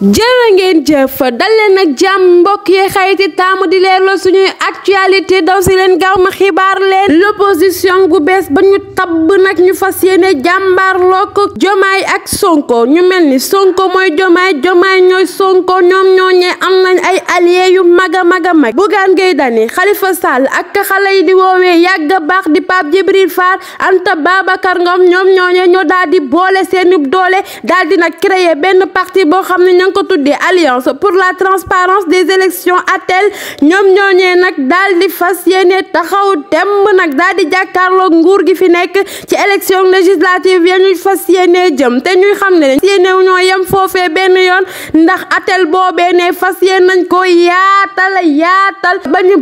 jërë ngeen jëf dal leen ak jàmm mbokk yi xayti taamu di leerloo suñuy actualité daw si leen gaaw ma xibaar leen l'opposition gu bees ba ñu tabb nag ñu fas yéene jàmbaarloo ko Jomaay ak Sonko ñu mel ni Sonko mooy Jomaay Jomaay ñooy Sonko ñoom ñooñee am nañ ay alliés yu mag a mag Bougane Gueye Dany Khalifa Sall ak xale yi di woowee yàgg baax di Pape Djibril Fall Anta Babacar Ngom ñoom ñooñee ñoo daal di boole seeni doole daal di nag créer benn parti boo xam ne ko tuddee Alliance pour la transparence des élections ATEL ñoom ñooñee nag daal di fas yéene taxaw temb nag daal di jàkkaarloo nguur gi fi nekk ci élection législative ya ñuy fas yéene jëm te ñuy xam ne yéene ñoo yem foofee benn yoon ndax ATEL boobee ne fas yéene nañ ko yaatal ba ñu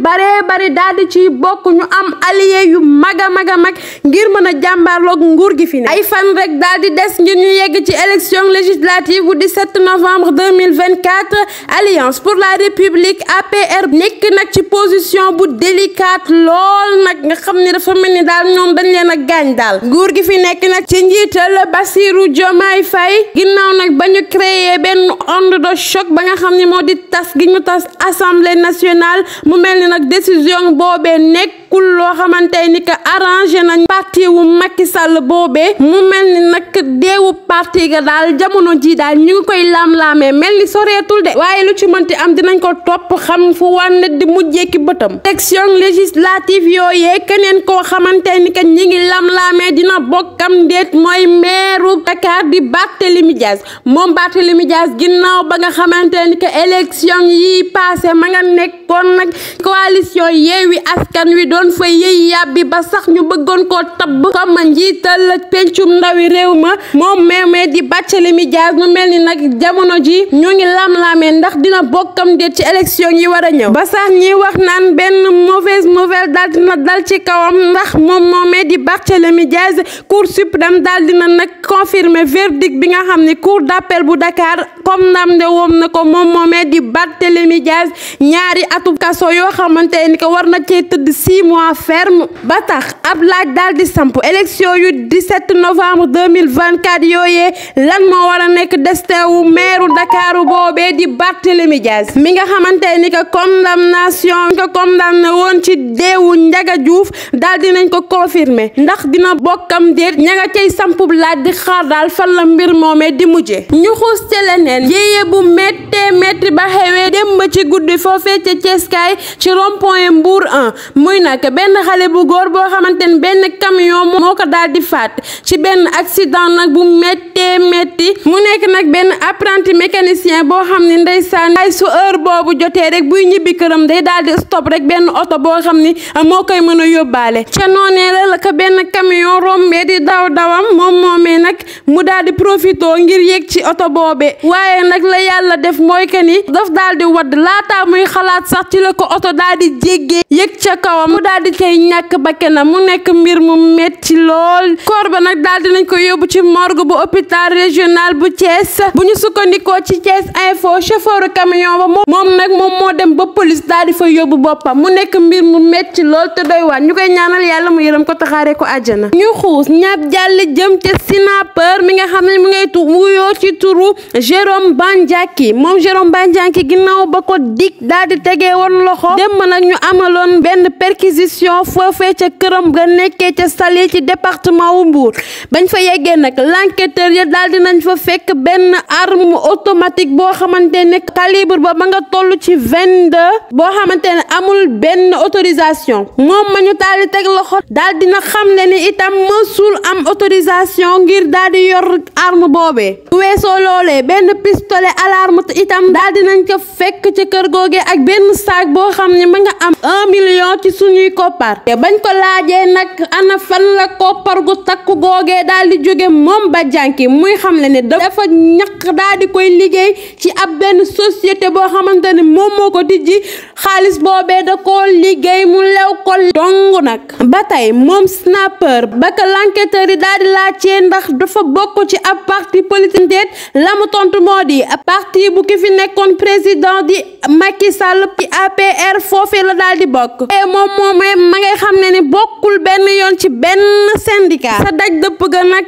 bari daal di ci bokk ñu am allié yu mag a mag ngir mën a jàmbaarloog nguur gi fi nekk ay fan rek daal di des ngir ñu yegg ci élection législative bu 17 novembre 2024 Alliance pour la République APR nekk nag ci position bu délicate lool nag nga xam ne dafa mel ni daal ñoom dañ leen a gaañ daal nguur gi fi nekk nag ci njiital Bassirou Diomaye Faye ginnaaw nag ba ñu créé benn onde de choc ba nga xam ne moo di tas gi ñu tas Assemblée nationale mu mel ni nag décision boobee nekkul loo xamante ni que arrangé nañ parti wu Macky Sall boobee mu mel ni nag deewu parti ga daal jamono ji daal ñu ngi koy lam-laamee mel ni soreetul de waaye lu ci mënti am dinañ ko topp xam fu wànne di mujjee ki bëtam élection législative yooyee keneen koo xamante ni que ñi ngi lam-laamee dina bokkam déet mooy meeru Dakar di Barthélémy Dias moom Barthélémy Dias ginnaaw ba nga xamante ni que élection yi passé ma nga nekkoon nag coalition Yewwi Askan Wi doon fa yëy yàbbi ba sax ñu bëggoon koo tabb comme njiital pencum ndawi réew ma moom meemee di Barthélémy Dias mu mel ni nag jamono ji ñu ngi lam-laamee ndax dina bokkam déet ci élection yi war a ñëw ba sax ñi wax naan benn mauvaise nouvelle daal dina dal ci kawam ndax moom moomee di Barthélémy Dias Cour suprême daal dina nag confirmer verdict bi nga xam ne cour d'appel bu Dakar condamné woon na ko moom moomee di Barthélémy Dias ñaari atu kaso yoo xamante ni que war na cee tëdd 6 mois ferme ba tax ab laaj daal di samp élection yu 17 novembre 2024 yooyee lan moo war a nekk destin wu maire Dakar boobee di Barthélémy Dias mi nga xamante ni que condamnation ko condamné woon ci deewu Ndiaga Diouf daal dinañ ko confirmer ndax dina bokkam déet ña nga cay sampub laaj di xaar daal fan la mbir moomee di mujjee ñu xuus ci leneen jéye bu métti ba xewee dem ba ci guddi foofee ca Ceeskaay ci rond-point Mbour 1 muy nag benn xale bu góor boo xamante ni benn camion moo ko daal di faat ci benn accident nag bu métti mu nekk nag benn apprenti mécanicien boo xam ne ndeysaan ay su heure boobu jotee rek buy ñibbi këram day daal di stop rek benn oto boo xam ni moo koy mën a yóbbaale ca noonee la ko benn camion rombee di dawam moom moomee nag mu daal di profito ngir yéeg ci oto boobee waaye nag la yàlla def mooy que ni daf daal di wadd laataa muy xalaat sax ci la ko oto daal di jéggee yëg ca kawam mu daal di koy ñàkk bakkanam mu nekk mbir mu metti lool koor ba nag daal dinañ ko yóbbu ci morgue bu hôpital régional bu Thiès bu ñu sukkandikoo ci Thiès Info chauffeur camion ba moom moo dem ba police daal di fa yóbbu boppam mu nekk mbir mu metti lool te doy waar ñu koy ñaanal yàlla mu yërëm ko taxaaree ko àjjana ñu xuus ñaab jàll jëm ca Sinapeur mi nga xam ne mu ngay wuyoo ci turu Jérôme Bandiaky moom Jérôme Bandiaky ginnaaw ba ko dig daal di tegee woon loxo dem nag ñu amaloon benn perquisition foofee ca këram ga nekkee ca Saly ci département wu Mbour bañ fa yeggee nag l'enquêteur ya daal dinañ fa fekk benn arme automatique boo xamante ne calibre ba nga toll ci 22 boo xamante ne amul benn autorisation moom ma ñu daal di teg loxo daal dina xamle ni itam mësul am autorisation ngir daal di yor arme boobee weesoo loolee benn pistolet alarme itam daal dinañ ko fekk ci kër googee ak benn sac boo xam ne ma nga am 1 million ci suñuy koppar te bañ ko laajee nag ana fan la koppar gu takku googee daal di jóge moom Bandiaky muy xamle ne dafa ñaq daal di koy liggéey ci ab benn société boo xamante ne moom moo ko tijji xaalis boobee da koo liggéey mu lew ko dong nag ba tey moom Snapper ba ka l'enquêteur yi daal di laajtee ndax dafa bokk ci ab parti politique déet la mu tontu moo di parti bu ki fi fi nekkoon président di Macky Sall ci APR foofee la daal di bokk te moom moomee ma ngay xam ne ni bokkul benn yoon ci benn syndicat sa daj dëpp ga nag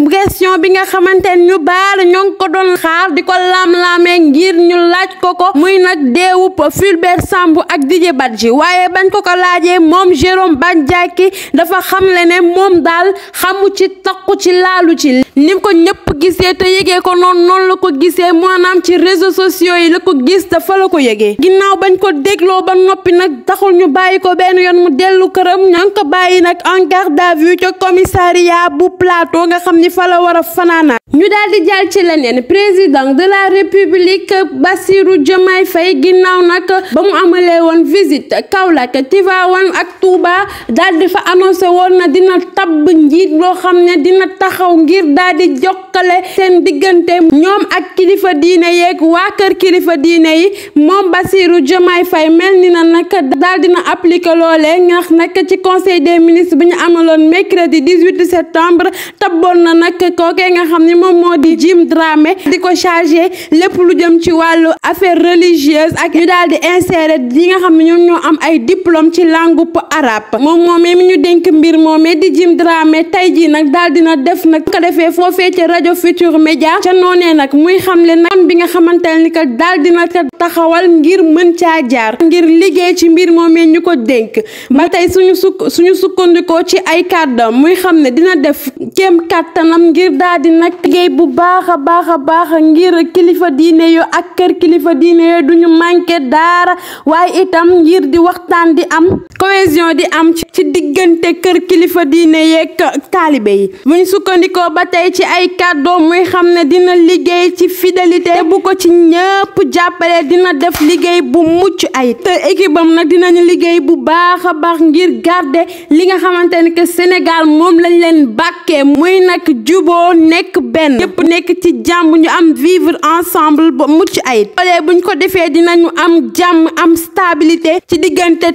question bi nga xamante ne ñu baal ñoo ngi ko doon xaar di ko lam-laamee ngir ñu laaj ko muy nag deewup Fulbert Sambou ak Didier Badji waaye bañ ko laajee moom Jérôme Bandiaky dafa xamle ne moom daal xamu ci takku ci laalu ci ni ko ñëpp gisee te yëgee ko noonu la ko gisee maanaam ci réseaux sociaux yi la ko gis te fa la ko yëgee ginnaaw bañ ko dégloo ba noppi nag taxul ñu bàyyi ko benn yoon mu dellu këram ña ngi ko bàyyi nag en garde à vue ca commissariat bu Plateau nga xam ni fa la war a fanaanaat ñu daal di jàll ci leneen président de la république Bassirou Diomaye Faye ginnaaw nag ba mu amalee woon visite Kaolack Tivaouane ak Touba daal di fa annoncé woon na dina tabb njiit loo xam ne dina taxaw ngir daal di jokkale seen diggante ñoom ak kilifa diine yeeg waa kër kilifa diine yi moom Bassirou Diomaye Faye mel ni na nag daal dina appliquer loolee ndax nag ci conseil des ministres bi ñu amaloon mercredi 18 septembre tabboon na nag kookee nga xam ne moom moo di Jim Dramé di ko chargé lépp lu jëm ci wàllu affaire religieuse ak ñu daal di insérer yi nga xam ne ñoom ñoo am ay diplôme ci langue arabe moom moomee mi ñu dénk mbir moomee di Jim Dramé tey jii nag daal dina def nag ko defee foofee ca rajo Futur Média ca noonee nag muy xamle nag bi nga xamante ne ni que daal dina ko taxawal ngir mën caa jaar ngir liggéey ci mbir moomee ñu ko dénk ba tey suñu sukkandikoo ci ay kàddam muy xam ne dina def kéem kàttanam ngir daal di nag liggéey bu baax a baax ngir kilifa diine yo ak kër kilifa diine yo duñu manqué dara waaye itam ngir di waxtaan di am cohésion di am ci diggante kër kilifa diine yeeg taalibe yi buñ sukkandikoo ba tey ci ay kàddoom muy xam ne dina liggéey ci fidélité te bu ko ci ñëpp jàppale dina def liggéey bu mucc ay te équipe am nag dinañu liggéey bu baax a baax ngir garder li nga xamante ne que Sénégal moom lañ leen bàkkee muy nag juboo nekk benn ñëpp nekk ci jàmm ñu am vivre ensemble ba mucc ay loolee buñ ko defee dinañu am jàmm am stabilité ci diggante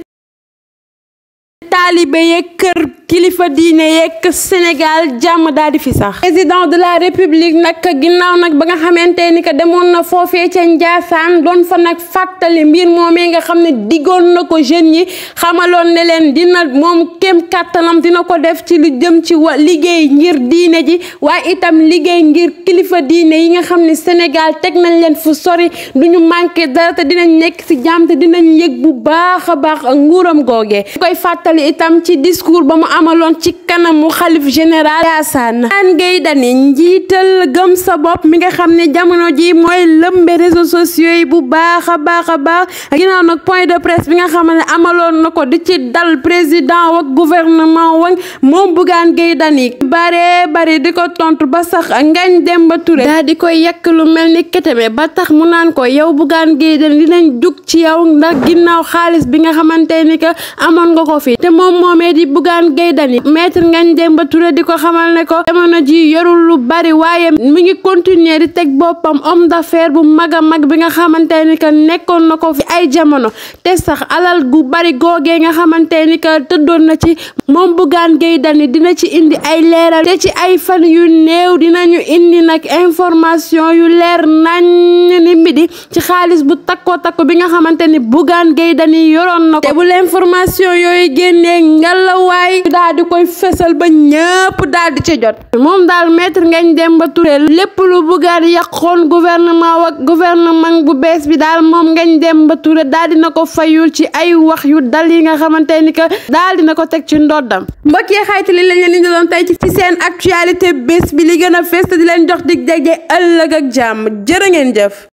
taalibe yeeg kër kilifa diine yeeg Sénégal jàmm daal di fi sax président de la république nag ginnaaw nag ba nga xamante ni que demoon na foofee ca Njaasaan doon fa nag fàttali mbir moomee nga xam ne diggoon na ko jeunes yi xamaloon ne leen dina moom kéem kàttanam dina ko def ci lu jëm ci liggéey ngir diine ji waaye itam liggéey ngir kilifa diine yi nga xam ne Sénégal teg nañ leen fu sori duñu manqué dara te dinañ nekk ci jàmm te dinañ yëg bu baax a baax nguuram googee koy fàttali itam ci discours ba mu amaloon ci kanamu xalif général Yassane Gueye Dany njiital gëm sa bopp mi nga xam ne jamono ji mooy lëmbe réseaux sociaux yi bu baax a baax ginnaaw nag point de presse bi nga xam ne amaloon na ko di ci dal président wak gouvernement wak moom Bougane Gueye Dany bari di ko tontu ba sax Ngagne Demba Touré daa di koy yekk lu mel ni keteme ba tax mu naan ko yow Bougane Gueye Dany dinañ jug ci yow ndax ginnaaw xaalis bi nga xamante ni que amoon nga ko fi te moom moomee di Bougane Gueye Dany maître Ngagne Demba Touré di ko xamal ne ko jamono ji yorul lu bari waaye mi ngi continuer di teg boppam homme d'affaires bu mag a mag bi nga xamante ni que nekkoon na ko fi ay jamono te sax alal gu bari googee nga xamante ni que tëddoon na ci moom Bougane Gueye Dany dina ci indi ay leeral te ci ay fan yu néew dinañu indi nag information yu leer nañ ni midi ci xaalis bu takko bi nga xamante ni Bougane Gueye Dany yoroon na ko te bu l'information yooyu génnee ngalawaay daal di koy fesal ba ñëpp daal di ci jot moom daal maître Ngagne Demba Touré lépp lu Bougane yàqoon gouvernement bu bees bi daal moom Ngagne Demba Touré daal dina ko fayul ci ay wax yu dal yi nga xamante ni que daal dina ko teg ci ndoddam mbokk yi xayti li lañ leen indi doon tey ci seen actualité bés bi li gën a fees di leen jox dig daje ëllëg ak jàmm jërë ngeen jëf